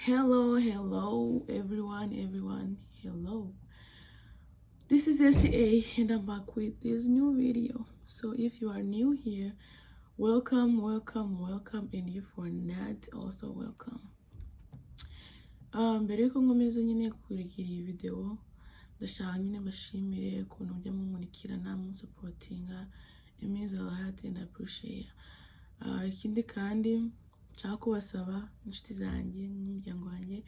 Hello, hello, everyone, everyone, hello. This is SGA and I'm back with this new video. So if you are new here, welcome, welcome, welcome, and if you are not, also welcome. Mbere yuko nkomeza nyine kurikira iyi video, ndashaka nyine mbashimire ukuntu mujya munkurikirana, munsupportinga. It means a lot and I appreciate. Ikindi kandi nshaka kubasaba, inshuti zanjye n'umuryango wanjye,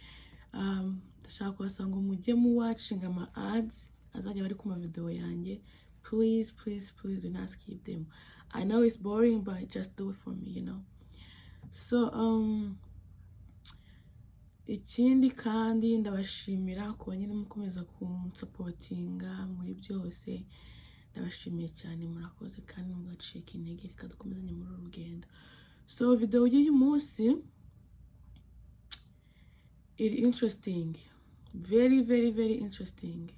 ndashaka kubasaba ngo mujye muwatchinga ama ads azajya bari ku ma video yanjye. Please, please, please do not skip them. I know it's boring, but just do it for me. So ikindi kandi ndabashimira kuba nyine mukomeza kunsupportinga muri byose. Ndabashimiye cyane, murakoze kandi mugacika intege. Reka dukomezanye muri uru rugendo. So video y'uyu munsi iri interesting, very, very, very interesting.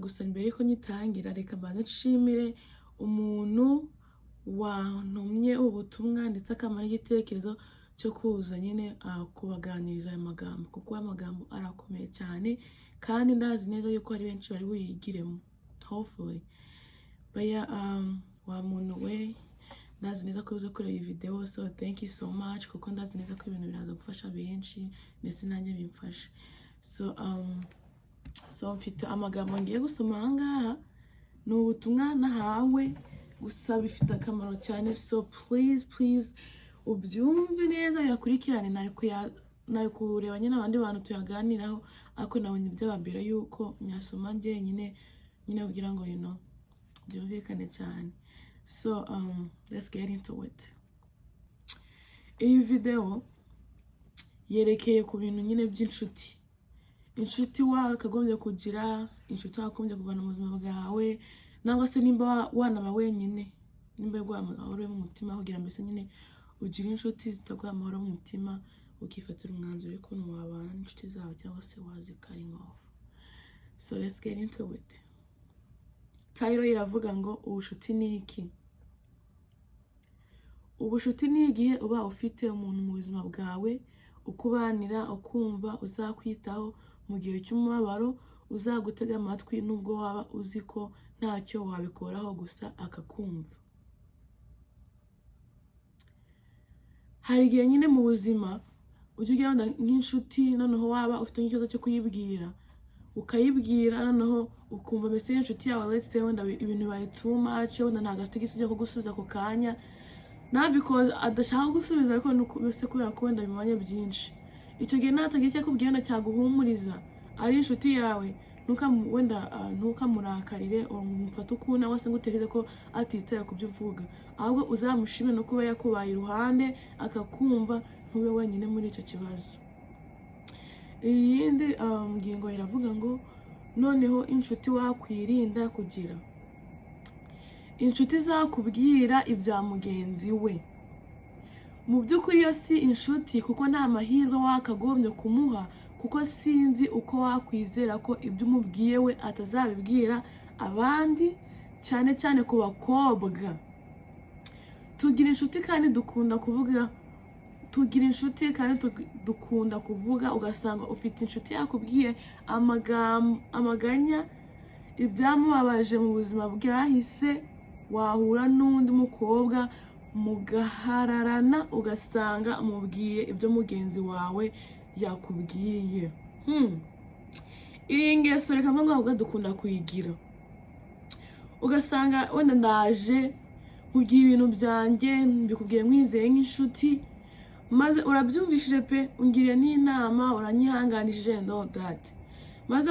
Gusa mbere yuko nyitangira, reka mbanze nshimire umuntu wantumye ubutumwa ndetse akamara igitekerezo cyo kuza nyine kubaganiriza aya magambo, kuko aya magambo arakomeye cyane kandi ndazi neza yuko hari benshi bari buyigiremo, hopefully. But yeah, wa muntu we, ndazi neza ko uza kureba iyi video, so thank you so much, kuko ndazi neza ko ibintu biraza gufasha benshi ndetse nanjye bimfashe. So mfite amagambo ngiye gusoma aha ngaha, ni ubutumwa nahawe, gusa bifite akamaro cyane. So please, please ubyumve neza, uyakurikirane. Nari kureba nyine abandi bantu tuyaganiraho, ariko nabonye byababwira yuko nyasoma njyenyine nyine kugira ngo byumvikane cyane. So let's get into it. Iyi video yerekeye ku bintu nyine by'inshuti, inshuti wakagombye kugira, inshuti wakagombye kuvana mu buzima bwawe, nangwa se nimba wanaba wenyine, nimba yaguha amahoro yo mu mutima, kugira mbese nyine ugire inshuti zitaguha amahoro mu mutima, ukifatira umwanzuro w'ukuntu wabana n'inshuti zawe cyangwa se wazi cutting off. So let's get into it. Title iravuga ngo: "Ubushuti ni iki?" Ubushuti ni igihe uba ufite umuntu mu buzima bwawe ukubanira, ukumva uzakwitaho mu gihe cy'umubabaro, uzagutega amatwi nubwo waba uzi ko ntacyo wabikoraho, gusa akakumva. Hari igihe nyine mu buzima ujya ugira wenda nk'inshuti, noneho waba ufite nk'ikibazo cyo kuyibwira, ukayibwira, noneho ukumva mbese inshuti yawe, let's say wenda ibintu bibaye too much, wenda ntabwo afite igisubizo cyo kugusubiza ako kanya, not because adashaka gusubiza, ariko ni mbese kubera ko wenda bimubanye byinshi. Icyo gihe natagira icyo akubwira wenda cyaguhumuriza, ari inshuti yawe, wenda ntukamurakarire, umufate ukuntu cyangwa se ngo utekereze ko atitaye ku byo uvuga. Ahubwo uzamushime no kuba yakubaye iruhande akakumva, ntube wenyine muri icyo kibazo. Iyindi ngingo iravuga ngo: "Noneho inshuti wakwirinda kugira." Inshuti zakubwira ibya mugenzi we, mu by'ukuri iyo si inshuti, kuko nta mahirwe wakagombye kumuha, kuko sinzi uko wakwizera ko ibyo umubwiye we atazabibwira abandi, cyane cyane ku bakobwa. Tugira inshuti kandi dukunda kuvuga, tugira inshuti kandi dukunda kuvuga. Ugasanga ufite inshuti yakubwiye amagambo, amaganya, ibyamubabaje mu buzima bwahise, wahura n'undi mukobwa mugahararana, ugasanga umubwiye ibyo mugenzi wawe yakubwiye. Iyi ngeso, reka mvuge ngo dukunda kuyigira. Ugasanga wenda ndaje nkubwiye ibintu byanjye, mbikubwiye nkwizeye nk'inshuti, maze urabyumvishije pe, ungiriye n'inama, uranyihanganishije and all that, maze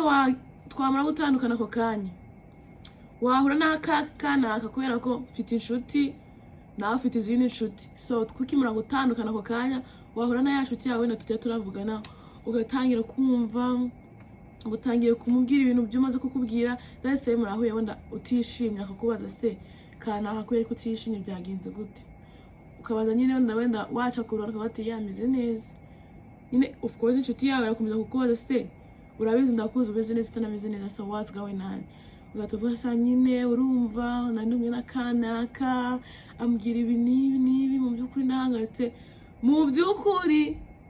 twamara gutandukana, ako kanya wahura n'aka kanaka, kubera ko mfite inshuti nawe ufite izindi nshuti, so tukimara gutandukana, ako kanya wahura na ya nshuti yawe wenda tujya turavugana, ugatangira kumva utangiye kumubwira ibintu byo umaze kukubwira. Ndetse murahuye wenda utishimye, akakubaza: "Se kanaka, kubera ko utishimye, byagenze gute?" Ukabaza nyine wenda waca ku ruhande, ukavuga ati: "Yameze neza nyine." Of course inshuti yawe irakomeza kukubaza: "Se urabizi, ndakuzi, umeze neza utanameze neza, so what's going on?" Ugahita uvuga: "Sa nyine urumva nari kumwe na kanaka, ambwira ibi n'ibi n'ibi, mu by'ukuri ndahangayitse." Mu by'ukuri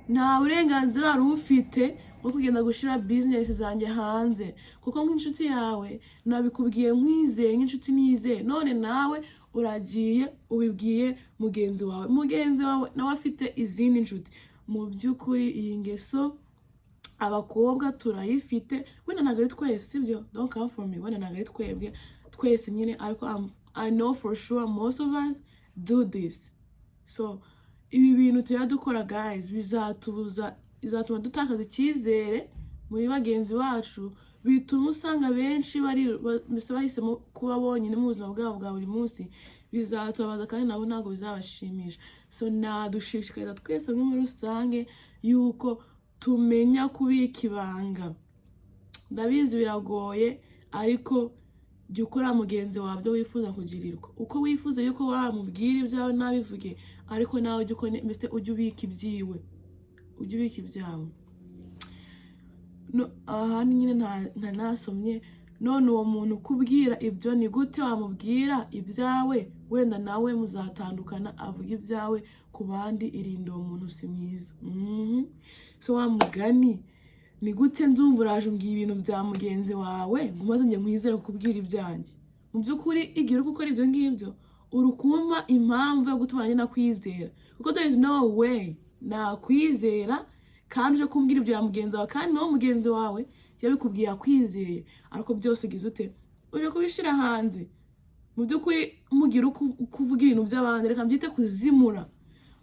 Nta burenganzira wari ufite bwo kugenda gushyira business zanjye hanze, kuko nk'inshuti yawe nabikubwiye nkwizeye, nk'inshuti nizeye. None nawe uragiye ubibwiye mugenzi wawe, mugenzi wawe nawe afite izindi nshuti. Mu by'ukuri iyi ngeso abakobwa turayifite. Wenda ntabwo ari twese, sibyo? Don't come for me. Wenda ntabwo ari twebwe twese nyine, ariko I know for sure most of us do this. So ibi bintu tujya dukora, guys, bizatubuza, bizatuma dutakaza icyizere muri bagenzi bacu, bituma usanga benshi bari mbese bahisemo kuba bonyine mu buzima bwabo bwa buri munsi. Bizatubabaza kandi nabo ntabwo bizabashimisha. So nadushishikariza twese hamwe muri rusange yuko tumenya kubika ibanga. Ndabizi biragoye, ariko jya ukora mugenzi wawe ibyo wifuza kugirirwa. Uko wifuza yuko wamubwira ibyawe ntabivuge, ariko nawe ujye ukora, mbese ujye ubika ibyiwe, ujye ubika ibyawe. No, ahandi nyine nta nasomye. None uwo muntu ukubwira ibyo, ni gute wamubwira ibyawe? Wenda nawe muzatandukana avuga ibyawe ku bandi. Irinda uwo muntu, si mwiza. So wa mugani, ni gute nzumva uraje umbwira ibintu bya mugenzi wawe ngo maze njye nkwizere kukubwira ibyanjye? Mu by'ukuri igihe uri gukora ibyo ngibyo, uri kumpa impamvu yo gutuma nanjye nakwizera, kuko there is no way nakwizera kandi uje kumbwira ibyo ya mugenzi wawe, kandi n'uwo mugenzi wawe yabikubwiye akwizeye, ariko byose ugize ute? Uje kubishyira hanze. Mu by'ukuri mugira uko uvuga ibintu by'abandi, reka mbyite kuzimura,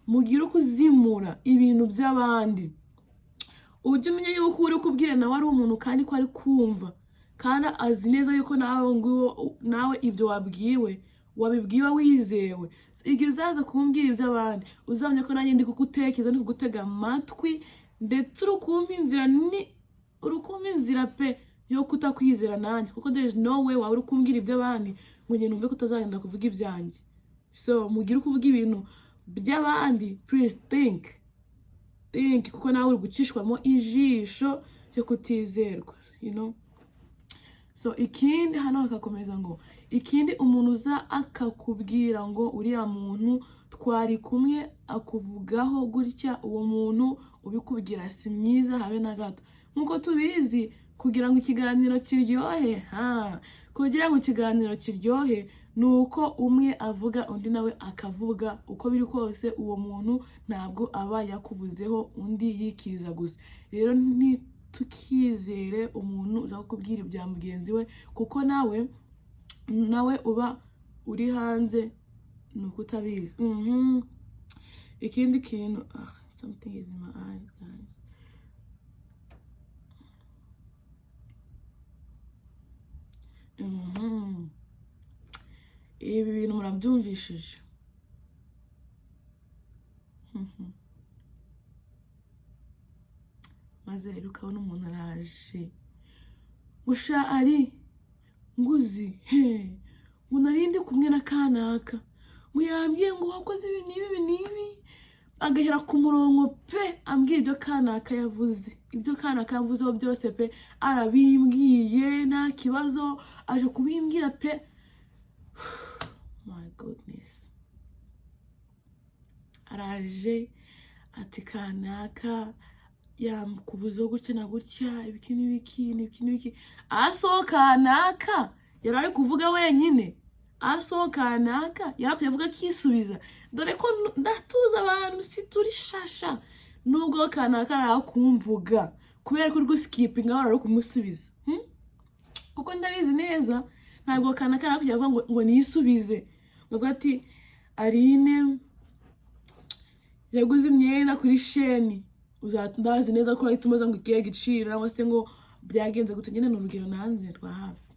mugira uko uzimura ibintu by'abandi, ujye umenya yuko uri kubwira nawe ari umuntu, kandi ko ari kumva, kandi azi neza yuko nawe nguwo nawe ibyo wabwiwe wabibwiwe wizewe. So, igihe uzaza kumbwira iby'abandi, uzamenya ko nanjye ndi kugutekereza, ndi kugutega amatwi, ndetse uri kumpa inzira, ni uri kumpa inzira pe yo kutakwizera nanjye, kuko there is no way waba uri kumbwira iby'abandi ngo njye numve ko utazagenda kuvuga ibyanjye. So mugire uko uvuga ibintu by'abandi, please think, think, kuko nawe uri gucishwamo ijisho ryo kutizerwa. So ikindi hano bakakomeza ngo ikindi, umuntu uza akakubwira ngo uriya muntu twari kumwe akuvugaho gutya, uwo muntu ubikubwira si mwiza habe na gato. Nk'uko tubizi, kugira ngo ikiganiro kiryohe, ha kugira ngo ikiganiro kiryohe ni uko umwe avuga, undi nawe akavuga. Uko biri kose uwo muntu ntabwo aba yakuvuzeho undi yikiriza gusa. Rero ntitukizere umuntu uza kukubwira ibya mugenzi we, kuko nawe uba uri hanze, ni uko utabizi. Ikindi kintu, ah, something is in my eyes, guys. Ibi bintu murabyumvishije. Maze rero ukabona umuntu araje ngo sha ari nguzi he, ngo nari ndi kumwe na kanaka, ngo yambwiye ngo wakoze ibi n'ibi, ibi n'ibi, agahera ku murongo pe, ambwira ibyo kanaka yavuze, ibyo kanaka yavuzeho byose pe, arabimbwiye nta kibazo, aje kubimbwira pe. My goodness, araje ati kanaka yakuvuzeho gutya na gutya, ibiki n'ibiki n'ibiki n'ibiki. Aso kanaka yari ari kuvuga wenyine, aso kanaka yari akwiye avuga akisubiza, dore ko ndatuza abantu si turi shasha. Nubwo kanaka arakumvuga, kubera ko uri guskipinga wari uri kumusubiza, Kuko ndabizi neza ntabwo kanaka yari akwiye avuga ngo nisubize, ngo avuge ati Aline yaguze imyenda kuri Shein. Ndazi neza ko urahita umubaza ngo ikihe giciro, cyangwa se ngo byagenze gute. Nyine ni urugero nanze rwa hafi.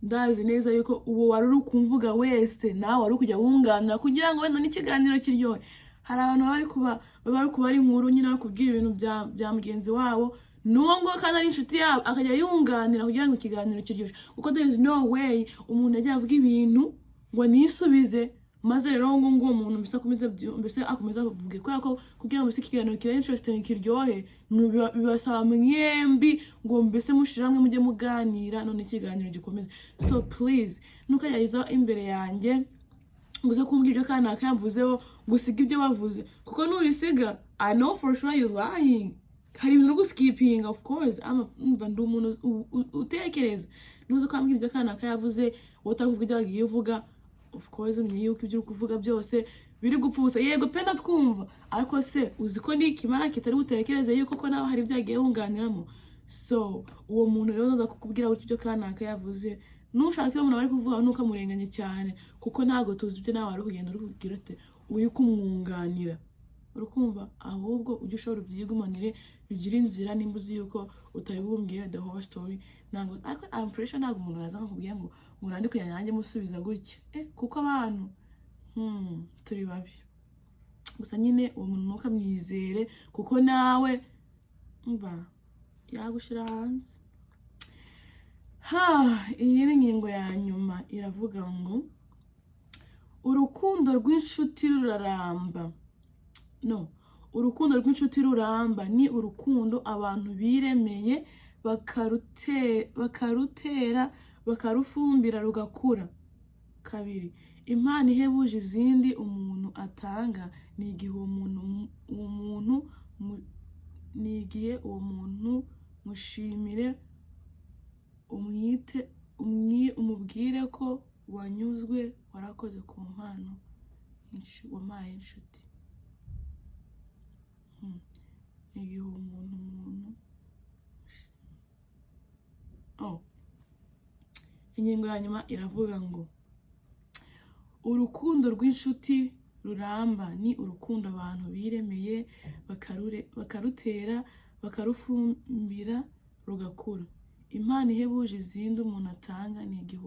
Ndazi neza yuko uwo wari uri kumvuga wese nawe wari kujya wunganira kugira ngo wenda n'ikiganiro kiryohe. Hari abantu baba bari kubara inkuru nyine, bari kubwira ibintu bya mugenzi wabo, n'uwo nguwo kandi ari inshuti yabo, akajya yunganira kugira ngo ikiganiro kiryoshye, kuko there is no way umuntu ajya avuga ibintu ngo nisubize, maze rero ngo nguwo muntu mbese akomeze avuge, kubera ko kugira ngo mbese ikiganiro kibe interesting, kiryohe, bibasaba mwembi ngo mbese mushire hamwe mujye muganira, none ikiganiro gikomeze. So please, ntukajya imbere yanjye ngo uze kumbwira ibyo kanaka yamvuzeho. ngo usige ibyo bavuze, kuko nubisiga, I know for sure you lying. Hari ibintu uri guskipinga. Of course, umva, ndi umuntu utekereza. Nuza ukambwira ibyo kanaka yavuze, wowe utari kuvuga ibyo wagiye uvuga, of course menye yuko ibyo uri kuvuga byose biri gupfa ubusa. Yego pe, ndatwumva, ariko se uzi ko nikimara kitari butekereze yuko ko nawe hari ibyo yagiye wunganiramo? So uwo muntu rero uza kukubwira gutyo ibyo kanaka yavuze, nushaka iyo umuntu ari kuvuga ntukamurenganye cyane, kuko ntabwo tuzi ibyo nawe wari kugenda uri kubwira ute uri kumwunganira. Uri kumva? Ahubwo ujye ushobora ubyigumanire, bigire inzira. Nimba uzi yuko utari bumbwire the whole story, ntabwo, ariko I'm pretty sure ntabwo umuntu yaza akakubwira ngo nandi kugira nanjye musubiza gutya, kuko abantu turi babi. Gusa nyine uwo muntu ntukamwizere, kuko nawe mva yagushyira hanze. Ha, iyi ni ingingo ya nyuma, iravuga ngo urukundo rw'inshuti ruraramba. No, urukundo rw'inshuti ruramba ni urukundo abantu biremeye, bakarutera, bakarufumbira, rugakura. Kabiri, impano ihebuje izindi umuntu atanga ni igihe uwo muntu uwo muntu ni igihe uwo muntu mushimire, umwite, umubwire ko wanyuzwe, warakoze ku mpano wampaye inshuti. Ni igihe uwo muntu oh. Ingingo ya nyuma iravuga ngo urukundo rw'inshuti ruramba ni urukundo abantu biremeye, bakarutera, bakarufumbira, rugakura. Impano ihebuje izindi umuntu atanga ni igihe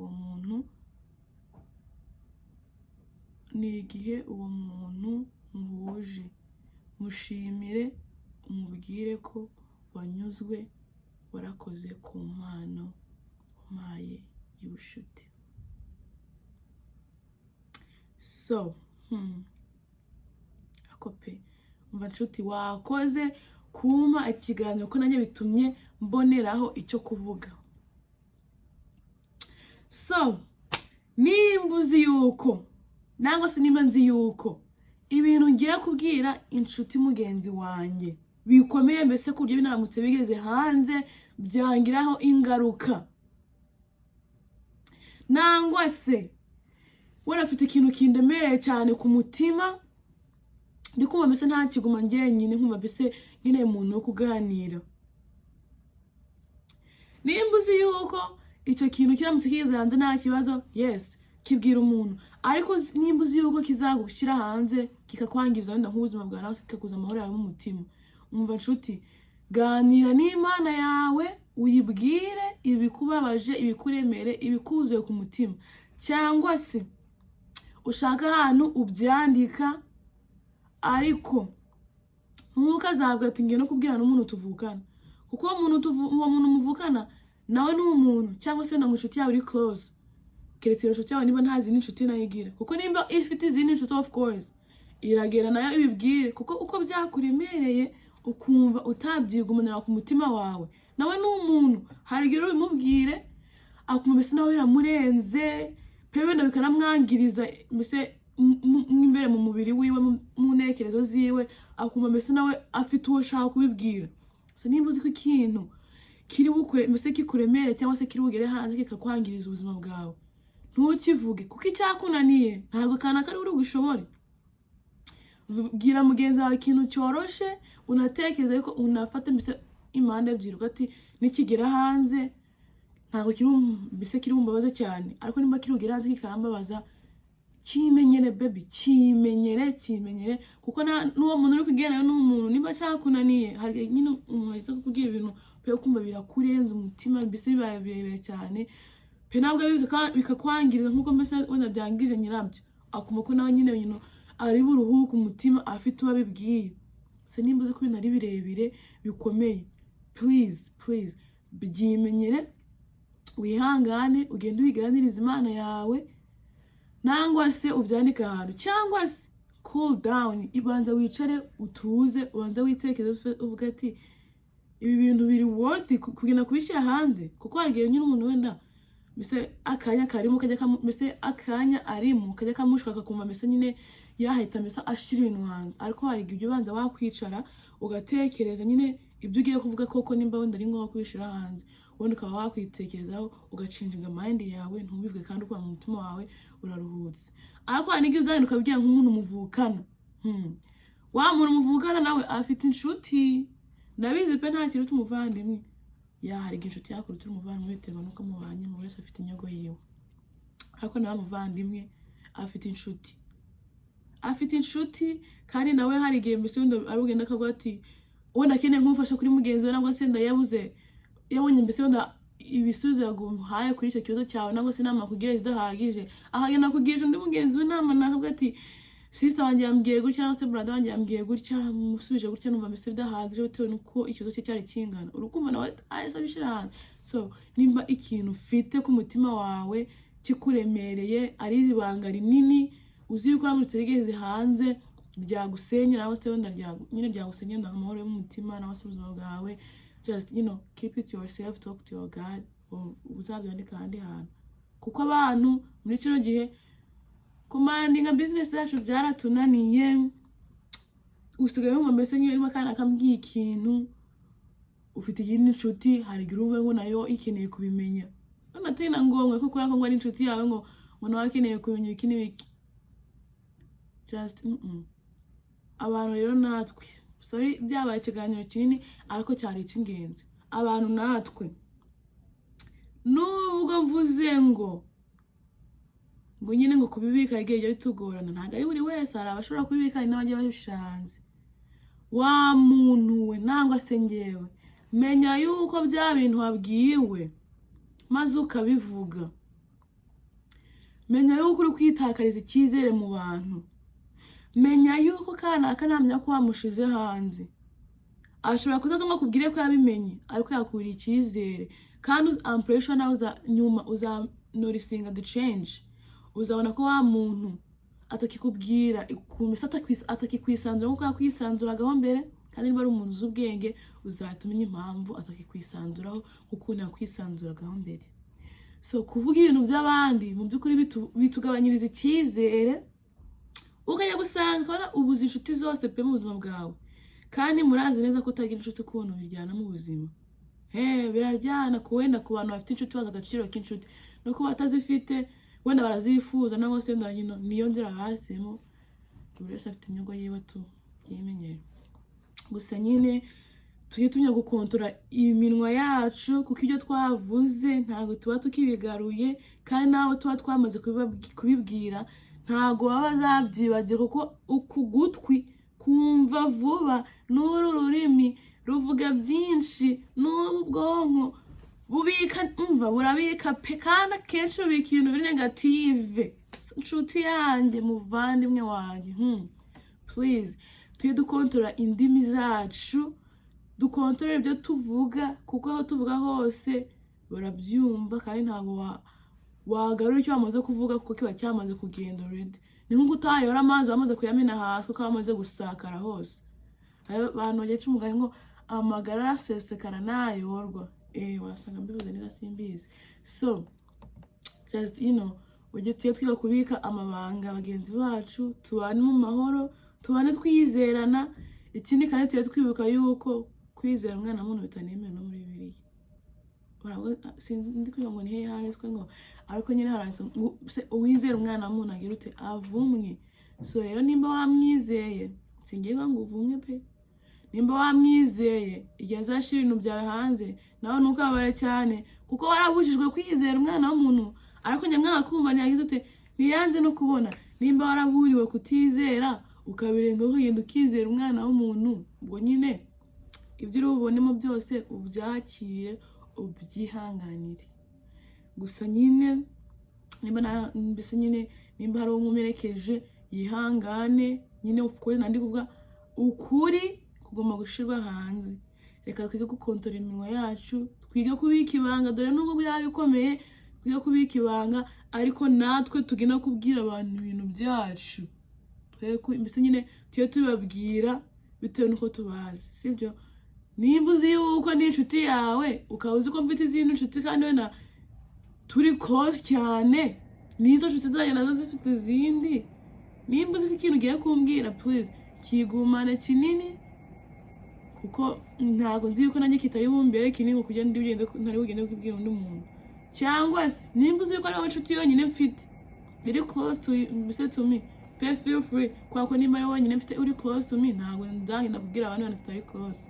uwo muntu muhuje, mushimire, umubwire ko wanyuzwe, warakoze ku mpano wampaye y'ubushuti. So ako pe, umva nshuti, wakoze kumpa ikiganiro, ko nanjye bitumye mboneraho icyo kuvuga. So nimba uzi yuko, nangwa se nimba nzi yuko ibintu ngiye kubwira inshuti mugenzi wanjye bikomeye, mbese ku buryo binaramutse bigeze hanze byangiraho ingaruka, nangwa se wenda afite ikintu kindemereye cyane ku mutima, ndi kumva mbese nta kiguma njyenyine, nkumva mbese nkeneye umuntu wo kuganira, nimba uzi yuko icyo kintu kiramutse kigeze hanze nta kibazo, yes, kibwira umuntu. Ariko nimba uzi yuko kizagushyira hanze, kikakwangiza wenda nk'ubuzima bwawe, nawe kikakuza amahoro yawe mu mutima, umva nshuti, ganira n'Imana yawe, uyibwire ibikubabaje, ibikuremere, ibikuzuye ku mutima, cyangwa se ushaka ahantu ubyandika. Ariko ntukazavuga ati ngiye no kubwira n'umuntu tuvukana, kuko uwo muntu muvukana nawe ni umuntu, cyangwa se ngo inshuti yawe iri close, keretse iyo nshuti yawe niba nta zindi nshuti nayo igira. Kuko nimba ifite izindi nshuti, of course iragera nayo ibibwire, kuko uko byakuremereye ukumva utabyigumanira ku mutima wawe, nawe ni umuntu. Hari igihe ubimubwire akumva mbese nawe biramurenze pe, wenda bikanamwangiriza mbese mo imbere mu mubiri wiwe, mu ntekerezo ziwe, akumva mbese nawe afite uwo ashaka kubibwira. So nimba uzi ko ikintu kiri bukure mbese kikuremere, cyangwa se kiri bugere hanze kikakwangiriza ubuzima bwawe, ntukivuge, kuko icyakunaniye ntabwo kanaka ari uri bushobore. Bwira mugenzi wawe ikintu cyoroshe, unatekereza yuko unafata mbese impande ebyiri, uvuga ati nikigera hanze ntabwo kiri mbese kiri bumbabaze cyane, ariko nimba kiri bugere hanze kikambabaza, kimenyere baby, kimenyere, kimenyere, kuko n'uwo muntu uri kubwira nawe ni umuntu. Niba cyakunaniye, hari igihe nyine umuntu ahita kukubwira ibintu pe ukumva birakurenza umutima, mbese bibaye birebire cyane pe, ntabwo bikakwangiriza nk'uko mbese wenda byangije nyirabyo, akumva ko nawe nyine ibintu ari buruhuke umutima afite uwo abibwiye. So nimba uzi ko ibintu ari birebire bikomeye, please, please, byimenyere, wihangane, ugende ubiganiriza Imana yawe, nangwa se ubyandike ahantu, cyangwa se cool down, ibanza wicare utuze, ubanza witekereze, uvuga ati ibi bintu biri worth kugenda kubishyira hanze? Kuko hari igihe nyine umuntu wenda mbese akanya karimo kajya mbese akanya arimo kajya kamushaka, akumva mbese nyine Yahita mbese ashyira ibintu hanze. Ariko hari igihe ujya ubanza wakwicara ugatekereza nyine ibyo ugiye kuvuga koko, nimba wenda ari ngombwa kubishyira hanze, ubundi ukaba wakwitekerezaho, ugachanginga mind yawe, ntubivuge, kandi ukaba mu mutima wawe uraruhutse. Ariko hari n'igihe uzagenda ukabwira nk'umuntu muvukana. Wa muntu muvukana nawe afite inshuti, ndabizi pe, nta kiruta umuvandimwe. Ya, hari igihe inshuti yakuruta umuvandimwe bitewe n'uko mubanye, buri wese afite inyogo yiwe. Ariko nawe muvandimwe afite inshuti, afite inshuti, kandi nawe hari igihe mbese wenda ari bugende akavuga ati wenda akeneye nk'ubufasha kuri mugenzi we, nangwa se wenda yabuze, yabonye mbese wenda ibisubizo yaguhaye kuri icyo kibazo cyawe, nangwa se inama yakugira zidahagije, akagenda kugisha undi mugenzi we inama, nakavuga ati "Sister wanjye yambwiye gutya, cyangwa se brother wanjye yambwiye gutya, musubije gutya numva mbese bidahagije," bitewe n'uko ikibazo cye cyari kingana. Urukundo nawe ahise abishyira hanze. So nimba ikintu ufite ku mutima wawe kikuremereye, ari ibanga rinini, uzi yuko uramutse rigeze hanze ryagusenyera, cyangwa se wenda nyine ryagusenyera amahoro yo mu mutima, cyangwa se ubuzima bwawe, just keep it yourself, talk to your God, or uzabyandika ahandi hantu, kuko abantu muri kino gihe kumindinga business yacu byaratunaniye. Usigaye wumva mbese nk'iyo urimo akana akambwiye ikintu, ufite iyindi nshuti, hari igihe urumva ngo nayo ikeneye kubimenya. None atari na ngombwa ko kubera ko ngo ari inshuti yawe, ngo nawe akeneye kumenya ibiki n'ibiki. Just Abantu rero natwe, sorry, byabaye ikiganiro kinini ariko cyari icy'ingenzi. Abantu natwe, nubwo mvuze ngo nyine ngo kubibika igihe bijya bitugorana, ntabwo ari buri wese. Hari abashobora kubibika, hari n'abajya babishyira hanze. Wa muntu we, nangwa se ngewe, menya yuko bya bintu wabwiwe maze ukabivuga, menya yuko uri kwitakariza icyizere mu bantu. Menya yuko kanaka namenya ko wamushize hanze, ashobora kuzaza ngo akubwire ko yabimenye, ariko yakuriye icyizere. Kandi I'm pretty sure nawe uza nyuma uzanoticinga the change, uzabona ko wa muntu atakikubwira ukuntu se, atakikwisanzura nk'uko yakwisanzuragaho mbere. Kandi niba ari umuntu uzi ubwenge, uzahita umenya impamvu atakikwisanzuraho nk'ukuntu yakwisanzuragaho mbere. So kuvuga ibintu by'abandi mu by'ukuri bitugabanyiriza icyizere, ukajya gusanga ukabona ubuze inshuti zose pe mu buzima bwawe. Kandi murazi neza ko utagira inshuti ukuntu biryana mu buzima. He, biraryana ku wenda ku bantu bafite inshuti, bazi agaciro k'inshuti, no kuba batazifite wenda barazifuza, nangwa se wenda nyine niyo nzira bahisemo. Buri wese afite inyungu yiwe tu yimenyere. Gusa nyine tujye tumenya gukontorora iminwa yacu, kuko ibyo twavuze ntabwo tuba tukibigaruye, kandi n'abo tuba twamaze kubibwira ntabwo baba bazabyibagirwa, kuko uku gutwi kumva vuba, n'uru rurimi ruvuga byinshi, n'ubu bwonko bubika, umva, burabika pe, kandi akenshi bubika ibintu biri negative. Nshuti yanjye, muvandimwe wanjye, please tujye dukontorora indimi zacu, dukontorore ibyo tuvuga, kuko aho tuvuga hose barabyumva, kandi ntabwo wagarura icyo bamaze kuvuga, kuko kiba cyamaze kugenda already. Ni nk'uko utayora amazi bamaze kuyamena hasi, kuko aba amaze gusakara hose. Hari abantu bagiye umugani ngo "Amagara arasesekara ntayorwa." Wasanga mbivuze neza, simbizi. So just ujye tujye twiga kubika amabanga bagenzi bacu, tubane mu mahoro, tubane twizerana. Ikindi kandi, tujye twibuka yuko kwizera umwana w'umuntu bitanemewe no muri Bibiliya. Sindi kwiga ngo ni hehe handitswe ngo, ariko nyine haranditse ngo se uwizera umwana w'umuntu agira ute? Avumwe. So rero nimba wamwizeye, singiye ngo uvumwe pe, nimba wamwizeye, igihe azashyira ibintu byawe hanze, nawe ntukababare cyane, kuko warabujijwe kwizera umwana w'umuntu, ariko nyamwanga kumva ntiyagize ute? Ntiyanze no kubona. Nimba waraburiwe kutizera, ukabirengaho, ukagenda ukizera umwana w'umuntu, ubwo nyine ibyo uri bubonemo byose ubyakire, ubyihanganire. Gusa nyine nimba mbese nyine nimba hari uwo nkomerekeje, yihangane nyine. Of course nandi kuvuga ukuri kugomba gushyirwa hanze. Reka twige gukontorora iminwa yacu, twige kubika ibanga, dore nubwo byaba bikomeye, twige kubika ibanga, ariko natwe tugenda kubwira abantu ibintu byacu. Mbese nyine tujye tubabwira bitewe n'uko tubazi, sibyo? Nimba uzi yuko ni inshuti yawe, ukaba uzi ko mfite izindi nshuti, kandi wenda turi close cyane, n'izo nshuti zanjye nazo zifite izindi. Nimba uzi ko ikintu ugiye kumbwira, please kigumane kinini, kuko ntabwo nzi yuko nanjye kitari bumbere kinini ngo kugenda ugende ntari bugende kubwira undi muntu. Cyangwa se nimba uzi ko ari wowe nshuti yonyine mfite iri close to mbese to me pe, feel free, kubera ko nimba ari wenyine mfite uri close to me, ntabwo nzagenda kubwira abandi bantu tutari close.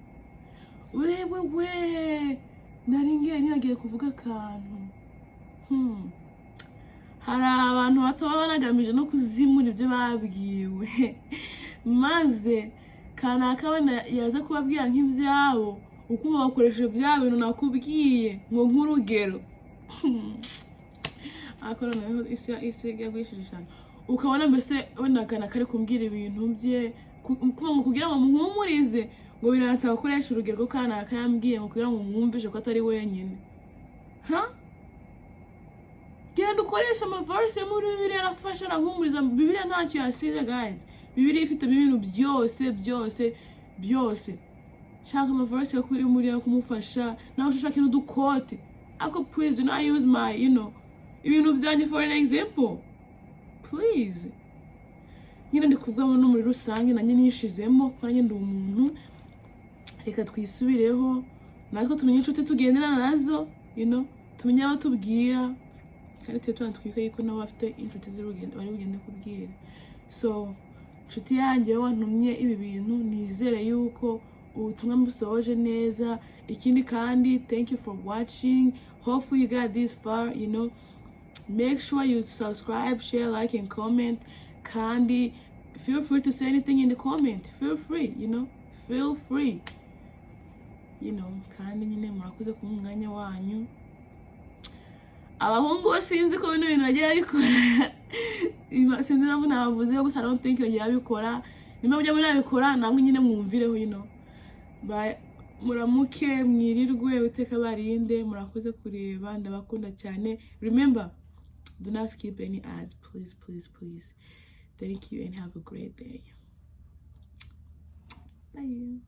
Wewe we, nari ngiye nibagiye kuvuga akantu. Hari abantu bato baba banagamije no kuzimura ibyo babwiwe, maze kanaka wenda yaza kubabwira nk'ibyabo, ukumva bakoresheje bya bintu nakubwiye ngo nk'urugero. Ariko noneho isi yagwishije cyane, ukabona mbese wenda kanaka ari kumbwira ibintu bye, ngo kugira ngo muhumurize, ngo biransaba gukoresha urugero rwo kanaka yambwiye, ngo kugira ngo mwumvishe ko atari wenyine. Ha, genda ukoreshe amaverse yo muri Bibiliya, arafasha, arahumuriza. Bibiliya ntacyo yasize, guys. Bibiliya ifitemo ibintu byose, byose, byose. Shaka amaverse yo kuri muri yo kumufasha, nawe ushaka n'udukote, ariko please do not use my ibintu byanjye for an example, please. Nyine ndi kuvuga no muri rusange, nanjye nishizemo kuko nanjye ndi umuntu. Reka twisubireho natwe, tumenye inshuti tugenderana nazo, tumenye abo tubwira, kandi tujye tunatwika yuko nabo bafite inshuti ziri bari bugende kubwira. So inshuti yanjye wowe wantumye ibi bintu, nizere yuko ubutumwa mbusohoje neza. Ikindi kandi, thank you for watching. Hopefully you got this far. Make sure you subscribe, share, like and comment. Kandi feel free to say anything in the comment. Feel free, feel free. Kandi nyine murakoze kuba umwanya wanyu. Abahungu bo sinzi ko bino bintu bagiye babikora. Sinzi impamvu nabavuzeho gusa, I don't think bagiye babikora. Nimba mujya munabikora namwe nyine mwumvireho. Bye. Muramuke, mwirirwe, Uwiteka barinde. Murakoze kureba, ndabakunda cyane. Remember, do not skip any ads, please, please, please. Thank you and have a great day. Bye.